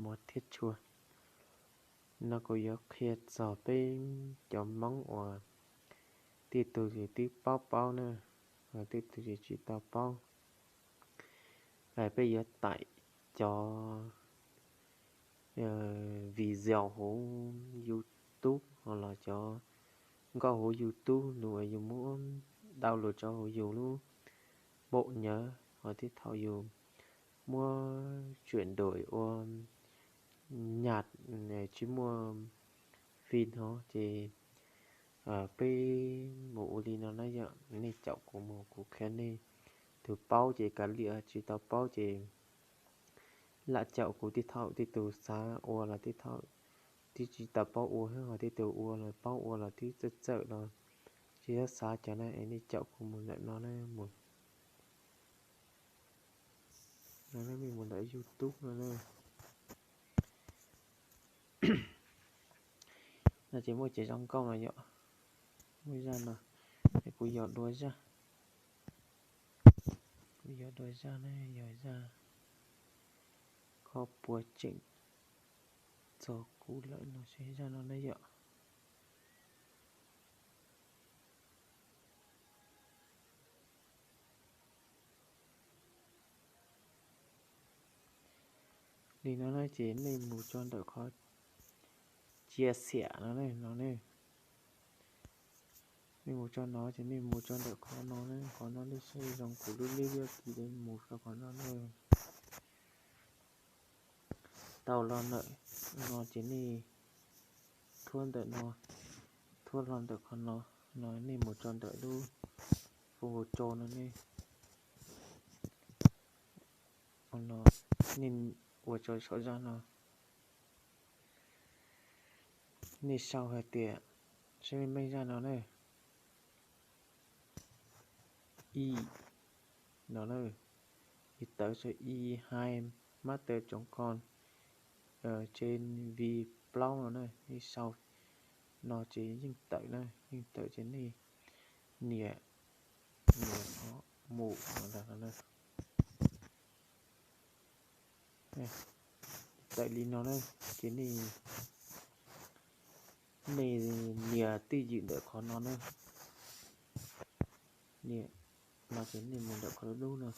Mov thiab tshua. No kuv yuav qhia txog peb cov Hmoob uas tej tug ces twb paub paub na, ho tej tug ces tsis tau paub. Peb yuav taim cov video hauv YouTube ho los cov nkauj hauv YouTube nws uas yus muab download rau hauv yus lub bộ nhớ, ho tej thaum yus muab chuyển đổi ua nhạc tsis muaj phim no ces peb mus ua li no na yom. Nej caum kuv mus kuv qhia nej, tus paub ces kav liam, tsis tau paub ces lam caum kuv. Tej thaum tej tus xav ua los tej thaum twb tsis tau paub ua, ho tej tus ua los paub ua los twb txawj txawj los tsis txhob xav cov na, es nej caum kuv mus ntawm no na, mus no na, mej mus ntawm YouTube no na. No ces muaj cov zoo nkauj no yom, muaj zaj no, es kuv yog dua zaj, kuv yog dua zaj na, yog zaj koj puas tseem txog kuv lawm no, zaj no na yom. Li no na ces nej mus tso ntawm qhov chia sẻ no ne, no ne. Nej mus tso no ces nej mus tso ntawm qhov no ne, qhov no nej saib zoo kuv lub lib video kis, mus rau qhov no ne. Tau los ntawm no ces nej thuab ntawm no, thuab los ntawm qhov no, no nej mus tso ntawm lub Google Chrome no ne. No nej ua tso saum zaj no, nej sau hais tias, saib meej meej zaj no ne, i no na, yus tawm saum i hai master chấm com trên vi plaub no na, nej sau no ces yeej tawm na, yeej tawm ces nej nias, nias mus no na. Tawm li no na, ces nej, nej nias twj ywm ntawm qhov no na. Nias no ces nej mus ntawm qhov lub lub no.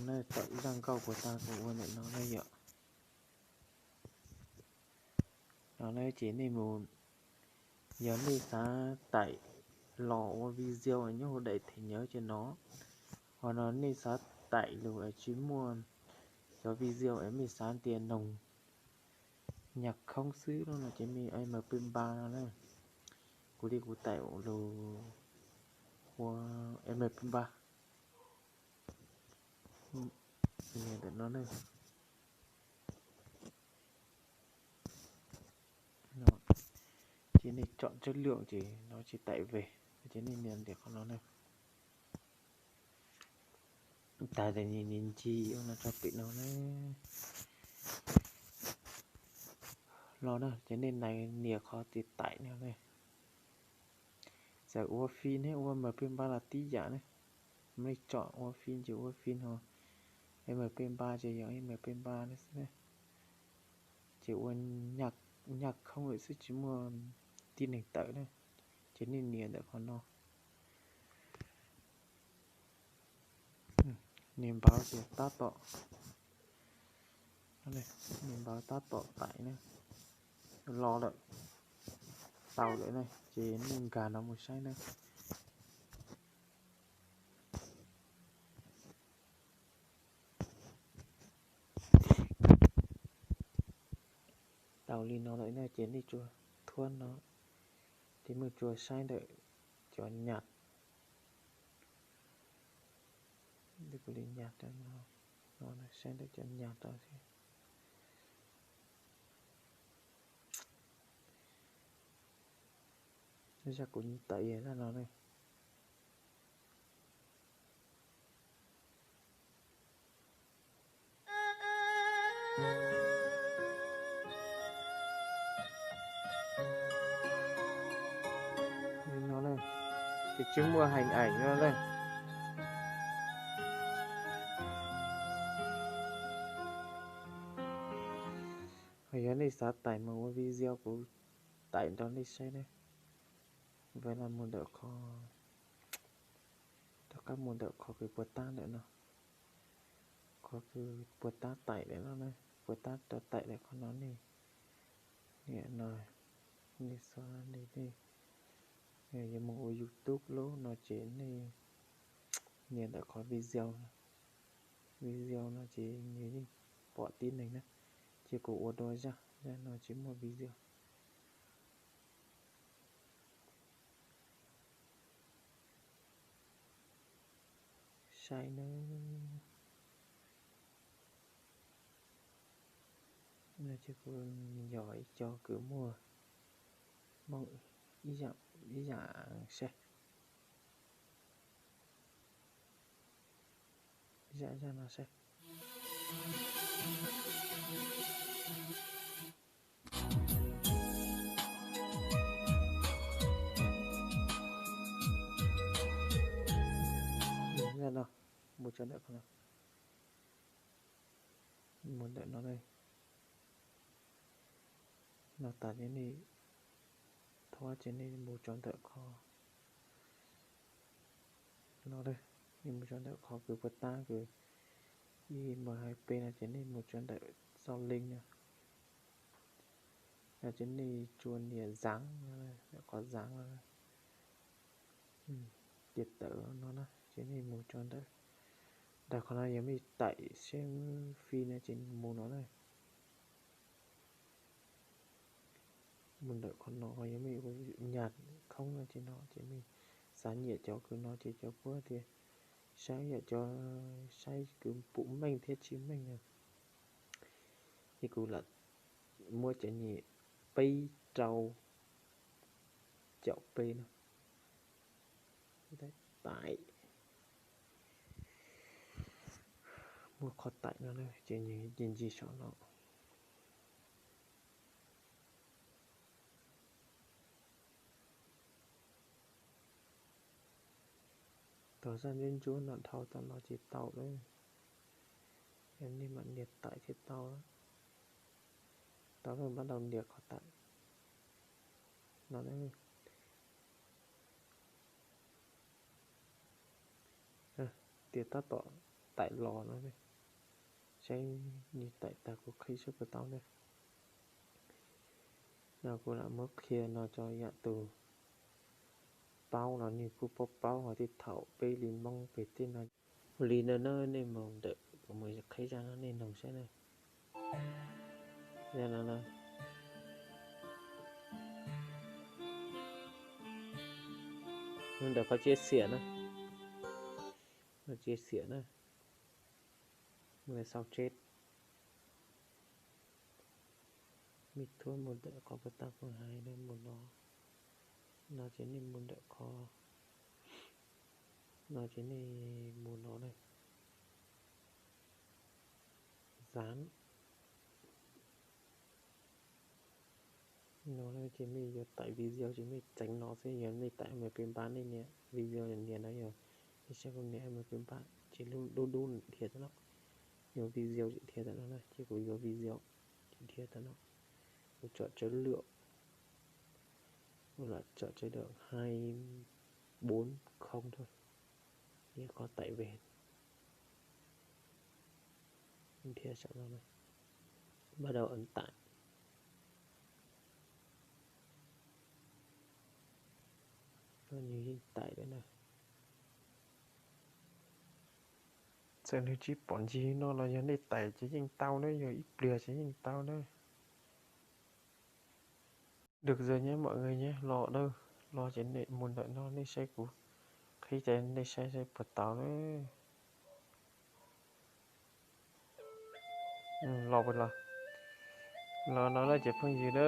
Nej tawm zaj nkauj puas tag kuv ua ntawm no na yom. No na ces nej mus, yog nej xav taim los ua video nyob hauv daim thẻ nhớ ces no, ho no nej xav taim lus es tsis muaj cov video es mej xav tias noog nhạc không xwb no ces mej M P ba no na. Kuv li kuv taim lus ua M P ba ntawm no na. Ces nej chọn chất lượng ces no tsis taim ve, ces nej nias ntawm qhov no na. Tas tas ncig ncig ua no tso pem no na. Los na ces nej nias qhov tias taim no na. Txawm ua phim ne, ua M P ba los tib yam ne. Nej chọn ua phim ces ua phim ho, M P ba ces yog M P ba ne xwb ne. Ces ua nhạc không lawm xwb tsis muaj tib neeg tawm na. Ces nej nias ntawm qhov no. Nias npawv ces tab tom, nias npawv tab tom taim na. Los lawm, tau lawm na ces nej nkag no mus saib na. Tau li no lawm na ces nej tsuas thuab no, ces mej tsuas saib ntawm cov nhạc, kuv li nhạc no, saib ntawm cov nhạc no xwb. Zaj kuv tawm yog zaj no ne. Li no na, ces tsis muaj hình ảnh no na. Xav taim mus ua video kuv taim nrog nej saib ne. Vaj los mus ntawm qhov, rov qab mus ntawm qhov kws puas tab ntawm no, qhov kws puas tab taim ntawm no na, puas tab rov taim ntawm qhov no ne. Niam no, nej xav nej, nej yuav mus ua YouTube lub no ces nej nias ntawm qhov video, video no ces nws yeej pom tib neeg na. Ces kuv ua dua zaj, zaj no tsis muaj video. Saib na. No ces kuv yog ib co kws muaj Hmoob ib yam saib, ib yam zaj no saib. Zaj no mus tso ntawm qhov no, mus ntawm no ne. No tas ces nej thov ces nej mus tso ntawm qhov no, nej mus tso ntawm qhov kws puas tab kws ib mus hais peb no ces nej mus tso ntawm txoj link no. No ces nej tsuas nias zaav, ntawm qhov zaav no, ces tawm no na ces nej mus tso ntawm, ntawm qhov no yog mej taim seb fi no ces mus no na. Mus ntawm qhov no yog mej ua nyaj khoob no ces no ces mej xav nyiam cov kws no ces cov puab tias saib yam cov saib kws pum meej thiab tsis meej na. Ces kuv lam muab cov nyiam peb rau caum peb no, taim, muab qhov taim no na ces nws ncig saum no. Tos zaj ntsuab ntsuab no dhau tau no ces tau lawm. Yog nej mam nias taim thiaj tau. Tau lawm, npaj tau nias qhov taim no. Tias tab tom taim los no, saib nws taim tag kuv qhib saib puas tau ne. No kuv lam muab qhia no rau yam tus paub los nws kuj paub paub hos tej thaum peb li Hmoob pem tej no. Ua li no na, nej mus ntawm kuv mus qhib zaj no nej noog saib na. Zaj no na, mus ntawm qhov chia sẻ na, qhov chia sẻ na, mus sau chết. Mej thuam mus ntawm qhov kuv tau kuv hais no mus no, no ces nej mus ntawm qhov no ces nej mus no na, dán no na ces mej yuav taim video ces mej txeev no xwb. Yog nej taim MP ba nej nias video nias no yog, nej saib kuv nias MP ba ces lub dub dub dhia tam no, yuav video dhia tam no na, ces kuv yuav video dhia tam no. Kuv tsom tsawv lwm, kuv lam tsom tsawv được hai bốn không thôi. Ces qhov taim ve dhia saum no, bắt đầu ấn tải. Nws yeej taim lawm na. Txawm nws tsis pom ncig no los yog nej taim ces yeej tau na, yog ib pliag ces yeej tau na. Được rồi nhé mọi người nhé, los na, los ces nej mus ntawm no nej saib kuv qhib ces nej saib saib puas tau na. Los puas los? Los no na ces phooj ywg na.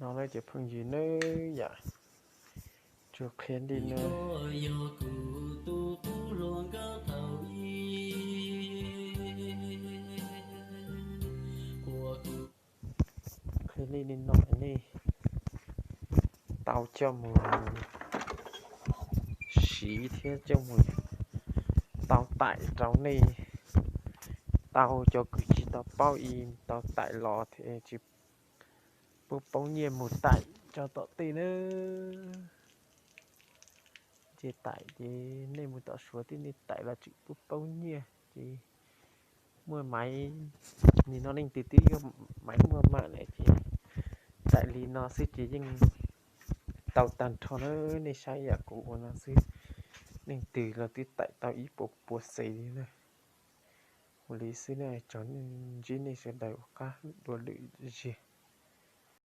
No na ces phooj ywg nawb yom, Tsuas qhia li no, qhia li li no nej tau coj mus siv thiab coj mus tau taim rau nej tau cov kws tsis tau paub i tau taim los thiab tsis pub poob nyiaj mus taim tso tom tej na. Ces taim ces nej mus tom Suav tib nej taim los tseem pub poob nyiaj ces muaj maiv, nim no leej twg twb yog maiv muaj mam na ces taim li no xwb ces yeej tau tag nrho na. Nej saib yam kuv ua no xwb, leej twg los twb taim tau ib puas puas xees li na. Ua li xwb na, tsaug ntsib nej sawv daws ua qab dua lwm ziag.